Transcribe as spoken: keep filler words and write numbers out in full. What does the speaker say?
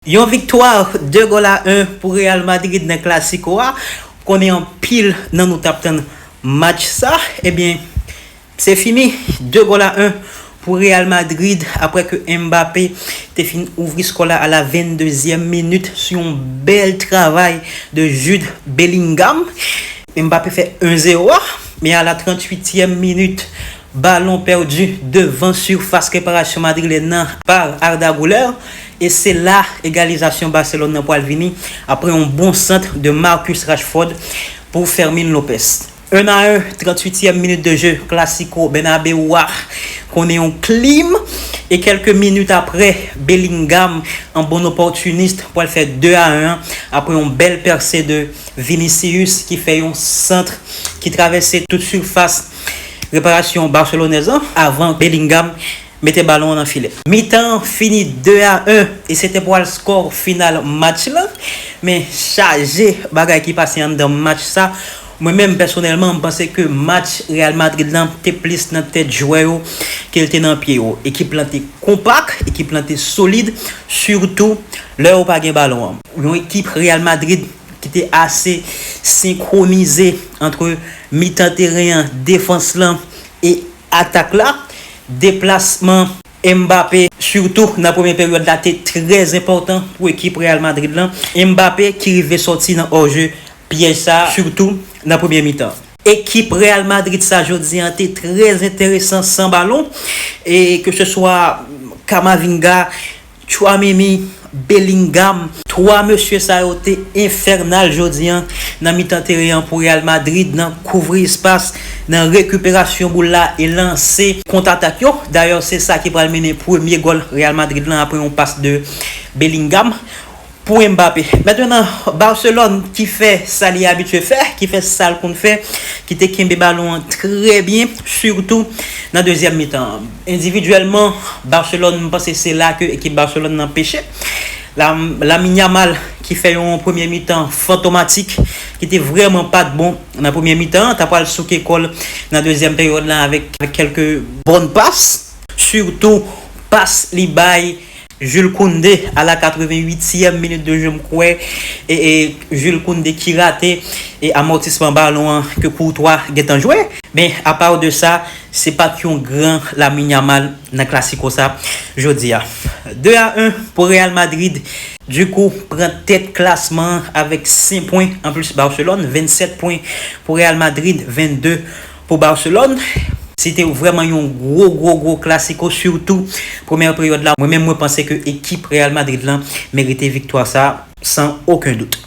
Yon viktwa, de gòl a en pou Real Madrid nan Clasico a. Konnen anpil nan nou t ap tann match sa. Ebyen, se fini, de gòl a en pou Real Madrid, apre ke Mbappé te fin ouvri skò la a la venndezyèm minit sou yon bèl travay de Jude Bellingham. Mbappé fè en zewo a, men a la tranntuityèm minit, balon pèdi devan sifas reparasyon madrilèn nan pa Arda Güler, e se la egalizasyon Barcelone nan pral vini apre yon bon sant de Marcus Rashford pou Fermin Lopez. En a en, tranntuityèm minit de jeu, Clasico Bernabéu a konnen yon klim, e kèlke minit apre, Bellingham, an bon opòtinis, pral fè de a en an, apre yon bèl pèse de Vinicius ki fè yon sant ki travèse tout sifas reparasyon Barcelonèz lan avan Bellingham mete balon an nan filè. Mitan an fini de a en, e se te pral skò final match lan, men chaje bagay ki pase anndan match sa. Mwen menm pèsonèlman, m panse ke match Real Madrid lan te plis nan tèt jwè yo ke l te nan pye yo. Ekip lan te konpak, ekip lan te solid, sitou lè yo pa gen balon an. Yon ekip Real Madrid ki te ase senkwonize ant mitan teren an, defans lan e atak la. Deplasman Mbappé, sitou nan premye peryòd la, te trè enpòtan pou ekip Real Madrid lan. Mbappé ki rive sòti nan òje pyèj sa, sitou nan premye mitan. Ekip Real Madrid sa jodi an te trè enteresan san balon, e ke se swa Camavinga, Tchouaméni, Bellingham, twa mesye sa yo te enfènal jodi an nan mitan teren an pou Real Madrid, nan kouvri espas, nan rekiperasyon boul la e lanse kontratak yo. Dayè, se sa ki pral mennen premye gòl Real Madrid lan apre yon pas de Bellingham pou Mbappé. Mentnan, Barcelone ki fè sa li abitye fè, ki fè sa l konn fè, ki te kenbe balon an trè byen, sitou nan dezyèm mitan an. Endividyèlman, Barcelone, m panse se la ke ekip Barcelone nan peche. La, Lamine Yamal ki fè yon premye mitan fantomatik, ki te vrèman pa t bon nan premye mitan an, ta pral souke kò l nan dezyèm peryòd la avèk, avèk kèlke bòn pas, sitou pas li bay Jules Koundé a la katreventuityèm minit de jeu, m kwè, e, e Jules Koundé ki rate e amòtisman balon an ke Courtois gentan jwe. Men apa de sa, se pa t yon gran Lamine Yamal nan Clasico sa jodi a. De a en pou Real Madrid, dikou, pran tèt klasman an avèk senk pwen, anplis Barcelone, vennsèt pwen pou Real Madrid, vennde pou Barcelone. Se te vrèman yon gwo, gwo, gwo Clasico, sitou premyè peryòd la. Mwen menm, mwen panse ke ekip Real Madrid lan merite viktwa sa san okenn dout.